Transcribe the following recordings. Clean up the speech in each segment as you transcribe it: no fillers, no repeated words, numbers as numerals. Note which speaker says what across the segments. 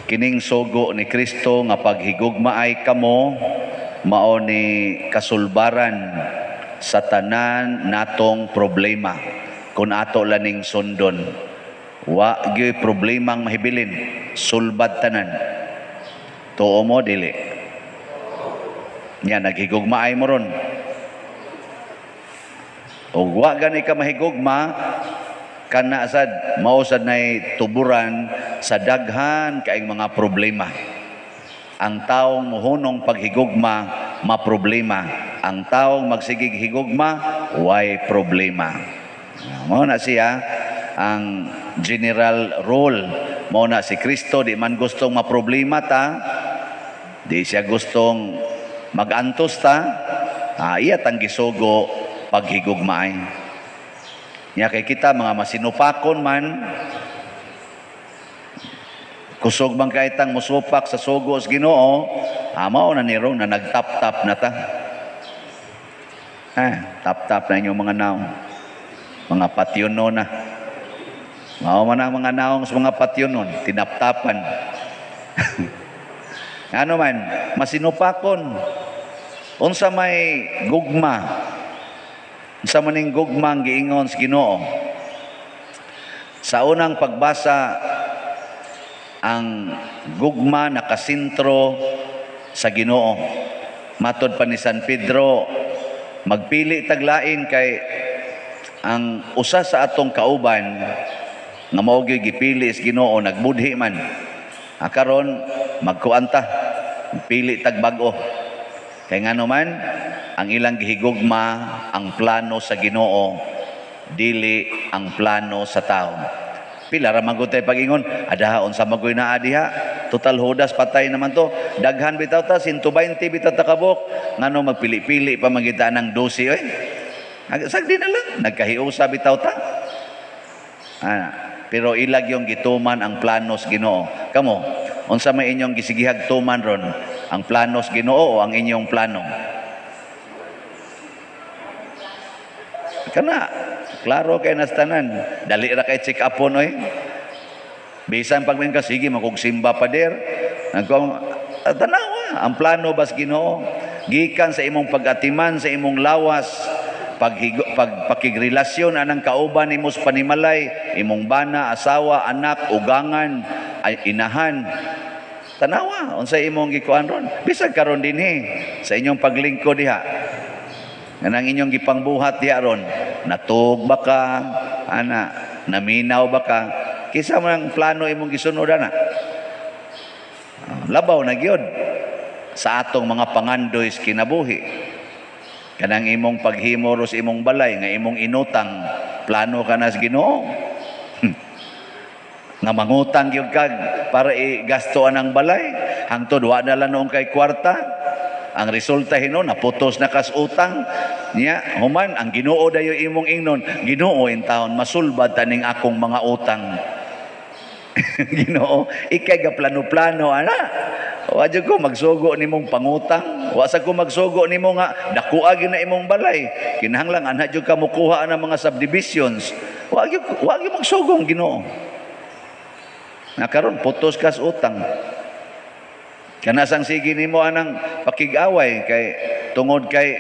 Speaker 1: Kining sugo ni Kristo nga paghigugmaay kamo mao ni kasulbaran sa tanan natong problema kung ato laning sundon. Wa gyoy problemang mahibilin, sulbad tanan. Tuo mo dili? Nya naghigugmaay mo ron. Og wa gani ka mahigugma, kana sad mao sad nay tuburan sa daghan kaing mga problema. Ang taong muhunong paghigugma, maproblema. Ang taong magsigig higugma, way problema. Mao na siya ang general rule. Mao na si Kristo di man gustong maproblema ta, di siya gustong magantos ta, iya tang gisugo paghigugmaay. Nya kay kita mga masinupakon man, kusog bang kay tang musupak sa sugo sa Ginoo, mao na ni ron na nagtap-tap na ta. Tap-tap na inyong mga naong. Mga patyono na. Mao man ang mga naong sa mga patyonon, tinaptapan. Ano man, masinupakon. Unsa may gugma? Unsa man ning gugma ang giingon sa Ginoo? Sa unang pagbasa, ang gugma nakasentro sa Ginoo. Matod pa ni San Pedro, magpili taglain kay ang usa sa atong kauban nga mao gyud gipili sa Ginoo nagbudhi man. Karon magkuan ta, pili tag bag-o. Kay ngano man ang ilang gihigugma ang plano sa Ginoo, dili ang plano sa tao. Pila ra man gud tay pag-ingon, adaha unsa magoy naa diha, total Judas patay naman to, daghan bitaw ta, 120 bitaw ta kabok, ngano magpili-pili pa man kita ng 12 oy. Sagdi na lang, nagkahiusa bitaw ta. Pero ilag yung gituman ang plano sa Ginoo. Kamo, unsa may inyong gisigihag tuman ron? Ang plano sa Ginoo o ang inyong plano? Kana, klaro kay nastanan. Dali ra kay check upon oy. Bisan pag ka sige magugsimba pa der. Nagko tanawa ang plano bas Ginoo gikan sa imong pag-atiman sa imong lawas, pagpakigrelasyon anang kauban nimo sa panimalay, imong bana, asawa, anak, ugangan, ay, inahan. Tanawa unsa imong gikuan ron. Bisag karon dinhi sa inyong paglingkod diha. Kanang inyong gipangbuhat diha ron, natug ba ka, ana, naminaw ba ka? Kisa man ang plano imong gisunod ana. Labaw na gyud sa atong mga pangandoy sa kinabuhi. Kanang imong paghimo ro sa imong balay nga imong inutang, plano ka na sa Ginoo. Nga mangutang gyud kag para igasto anang balay, hangtod wa na lang noong kay kwarta. Ang resulta hinon naputos na kas utang niya, human ang Ginoo dayo imong ingnon, Ginoo in taon masulbad taning akong mga utang. Ginoo, ikay ga plano-plano ana. Wa jud ko magsugo nimong pangutang, wa sa ko magsugo nimo nga dakuha gyud na imong balay. Kinahanglan ana jud ka mokuha ang mga subdivisions. Wa gyud magsugong Ginoo. Na karon putos kas utang. Kanasang sige nimo anang pakig-away kay tungod kay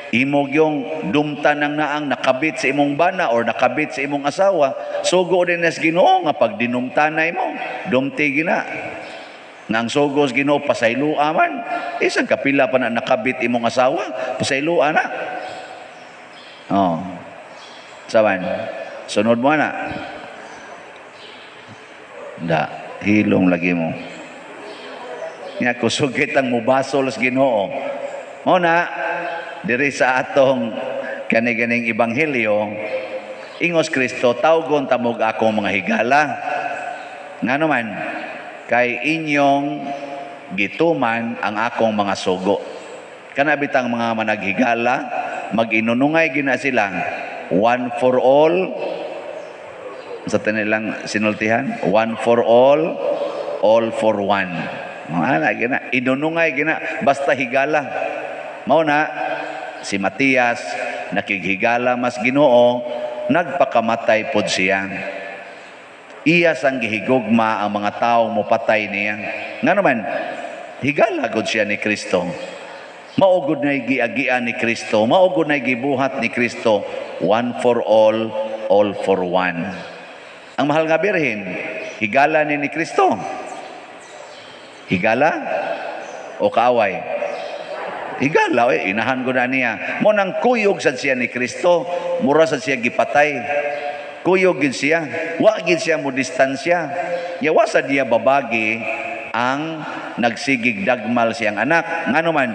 Speaker 1: imog yung dumtan ng naang nakabit sa imong bana or nakabit sa imong asawa, sugo din as Ginoo nga pag dinumtanay mo, dumti gina. Nga ang sugo sa Ginoo pasayloa man, isang kapila pa na nakabit imong asawa, pasayloa na. Oh. Saban, sunod mo na. Da, hilong lagi mo. Nga kusog kitang mubasol sa Ginoo. Mao na diri sa atong kani-ganing ebanghelyo, ingos Kristo, tawgon tamog akong mga higala. Ngano man kay inyong gituman ang akong mga sugo. Kana bitang mga managhigala, mag-inunungay gina sila, one for all, sa tanilang sinultihan, one for all for one. Ana gina, inunungay gina, basta higala. Mao na si Matias nakighigala mas Ginoo, nagpakamatay pod siya. Iya sang gihigugma ang mga tawo mopatay niya. Ngano man, higala gud siya ni Kristo. Mao gud na giagian ni Kristo, mao gud na gibuhat ni Kristo, one for all for one. Ang mahal nga Birhen, higala ni Kristo. Higala o kaaway? Higala, eh, inahan ko na niya. Mao nang kuyog sad siya ni Kristo, mura sad siya gipatay. Kuyog gid siya. Wa gid siya mo distansya. Ya wa sad niya babagi ang nagsigig dagmal siyang anak. Ngano man,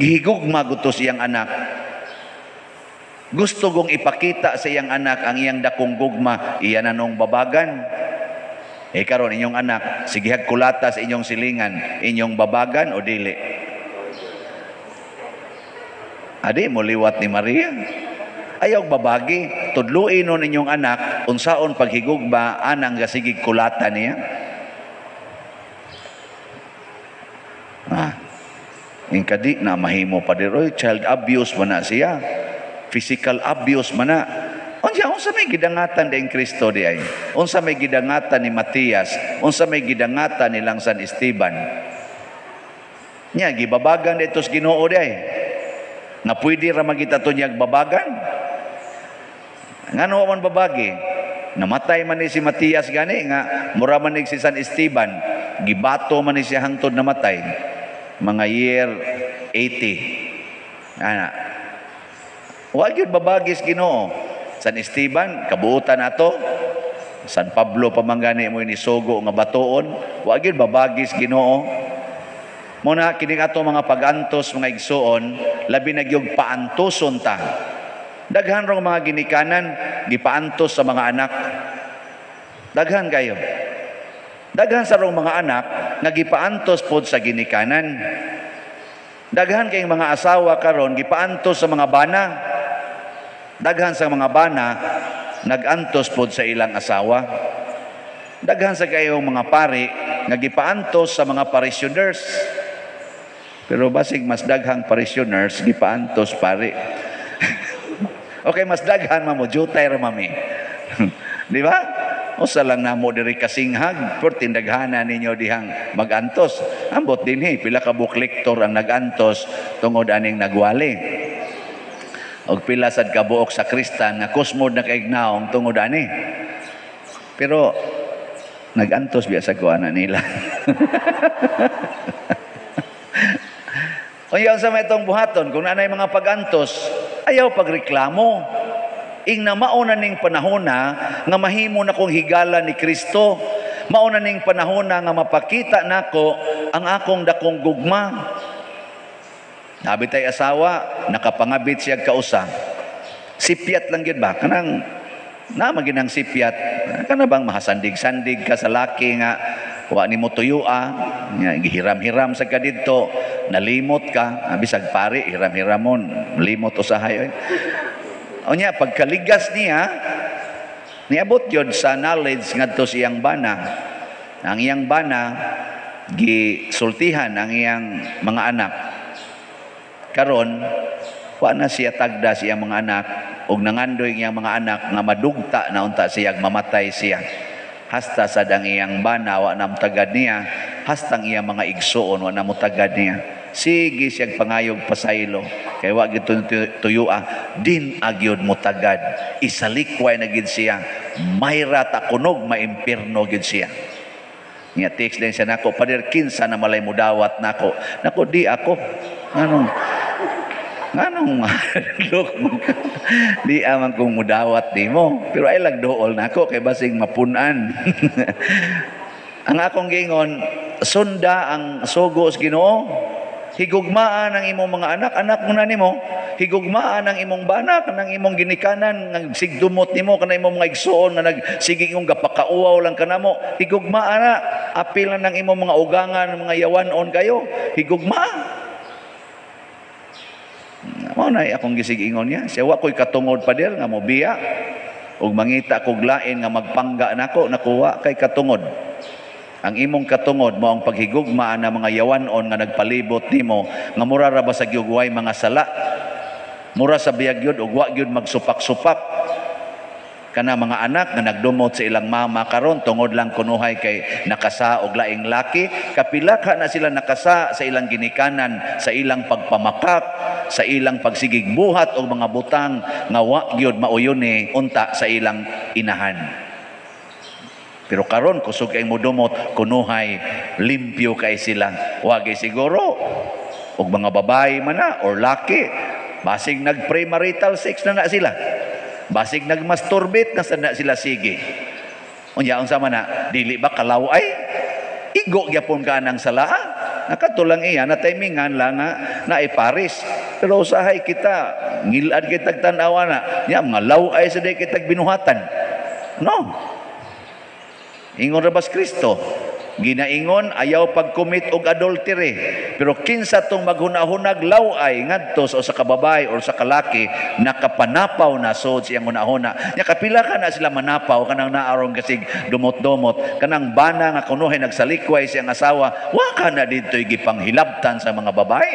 Speaker 1: gihigugma gud to siyang anak. Gusto gong ipakita sa iyang anak ang iyang dakong gugma, iya na nung babagan. Eh karon inyong anak, sigihag kulata sa inyong silingan, inyong babagan o dili? Adi mo liwat ni Maria. Ayaw babagi, tudluin nun inyong anak unsaon paghigugma anang gasigig kulata niya. Ah. Ingkadi na mahimo pa diri, child abuse man na siya. Physical abuse man na. Unsa unsa may gidangatan din Kristo di ay? Unsa may gidangatan ni Matias? Unsa may gidangatan ni lang San Esteban? Nya gibabagan dito sa Ginoo di ay. Nga pwede ra magita to niyag babagan. Ngano man babagi? Namatay man ni si Matias gani nga mura man ni si San Esteban, gibato man ni siya hangtod namatay. Mga year 80. Ana. Wa gyud babagis Ginoo. San Esteban kabuotan ato. San Pablo pa man gani mo nisugo nga batoon, wa gyud babagis Ginoo. Muna kini ato mga pagantos mga igsuon, labi na gyud paantoson ta. Daghan rong mga ginikanan gipaantos sa mga anak. Daghan kayo. Daghan sa rong mga anak nga gipaantos pod sa ginikanan. Daghan kayong mga asawa karon gipaantos sa mga bana. Daghan sa mga bana nagantos pod sa ilang asawa. Daghan sa kayong mga pari nga gipaantos sa mga parishioners. Pero basig mas daghang parishioners gipaantos pari. Okay, mas daghan mamo jutay ra mami. Di ba? Usa lang namo diri kasinghag, pero tindaghana ninyo dihang magantos. Ambot dinhi pila ka buok lektor ang nagantos tungod aning nagwali. Og pila sad ka buok sakristan nga kusmod na kaignaong tungod ani. Pero nagantos biya sa kuana nila. Kung sa may itong buhaton, kung nanay mga pagantos, ayaw pagreklamo. Ing na mauna ning panahona nga mahimo na kong higala ni Kristo. Mauna ning panahona nga mapakita nako ang akong dakong gugma. Nabi tay asawa, nakapangabit siya kausa. Sipyat lang yun ba? Kanang, namaginang sipyat. Kana bang mahasandig-sandig ka sa laki nga wa nimo tuyua, gihiram-hiram sa ka didto, nalimot ka, bisag pari hiram-hiramon, limot usahay oy. Unya pagkaligas niya, niabot yun sa knowledge ngadto sa iyang bana. Ang iyang bana gisultihan ang iyang mga anak. Karon wa na siya tagda sa iyang mga anak ug nangandoy ang iyang mga anak nga madugta na unta siya mamatay siya. Hasta sad ang iyang bana wa na mutagad niya, hasta ang iyang mga igsuon wa na mutagad niya. Sige siyang pangayog pasaylo kay wa gid tuyua, din agyod mutagad. Isalikway na gid siya, mayra ta kunog maimpirno gid siya. Nya text din siya nako, pader kinsa na malay mudawat nako. Nako di ako. Nganong nganong look mo ka? Di aman kong mudawat nimo, pero ay lang dool nako kay basing mapunan. Ang akong giingon, sunda ang sugo sa Ginoo. Higugmaan ang imong mga anak, anak mo na nimo. Higugmaan ang imong bana, kanang imong ginikanan nga sigdumot nimo, kanang imong mga igsuon nga nagsigig imong gapakauaw lang kanamo. Higugmaan na, apil na ng imong mga ugangan, mga yawanon kayo. Higugmaan. Mao na akong gisig-ingon niya. Siya wa ko'y katungod pa dir nga mobiya ug mangita kog lain nga magpangga nako, nakuha kay katungod. Ang imong katungod mao ang paghigugma na mga yawanon nga nagpalibot nimo nga mura ra ba sa gyud mga sala. Mura sa biyag gyud ug wa gyud magsupak-supak. Kana mga anak nga nagdumot sa ilang mama karon tungod lang kunuhay kay nakasa og laing laki, kapila ka na sila nakasa sa ilang ginikanan, sa ilang pagpamakak, sa ilang pagsigig buhat og mga butang nga wa gyud mauyuni unta sa ilang inahan. Pero karon kusog kay modumot, kunuhay limpyo kay sila. Wa gyud siguro og mga babae man na or laki, basig nag premarital sex na na sila. Basig nagmasturbate na sa na sila sige. Unya unsa man na, dili ba kalaw-ay? Igo gyapon ka nang salaa. Nakatulang iya na timingan lang nga naiparis. Pero usahay kita ngilad kitag tan-awa na. Nya mga law-ay sa di kitag binuhatan. No. Ingon ra bas Kristo, ginaingon ayaw pag-commit og adultery. Pero kinsa tong maghunahunag law-ay ngadto sa usa ka babae or sa kalaki, nakapanapaw na sod siyang hunahuna. Nya kapila ka na sila manapaw kanang naarong kasig dumot-dumot, kanang bana nga kunuhay nagsalikway siyang asawa, wa ka na didto'y gipanghilabtan sa mga babae.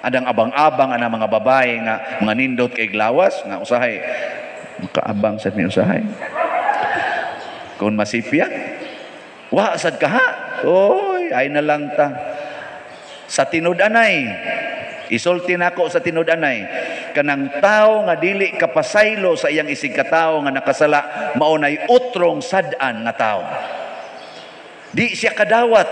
Speaker 1: Adang abang-abang ana mga babae nga mga nindot kay glawas nga usahay makaabang sa mi usahay. Kung masipya, wa sad ka ha. Oy, ay na lang ta. Sa tinud-anay, isulti nako sa tinud-anay, kanang tao nga dili kapasaylo sa iyang isig katawo nga nakasala, maunay utrong sad-an nga tao. Di siya kadawat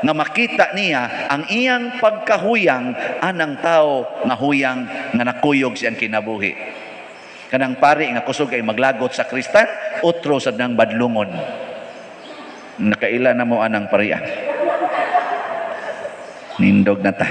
Speaker 1: nga makita niya ang iyang pagkahuyang anang tao nga huyang nga nakuyog siyang kinabuhi. Kanang pari nga kusog ay maglagot sa kristan, utro sad nang badlungon. Nakaila na mo anang pariya. Nindog na ta.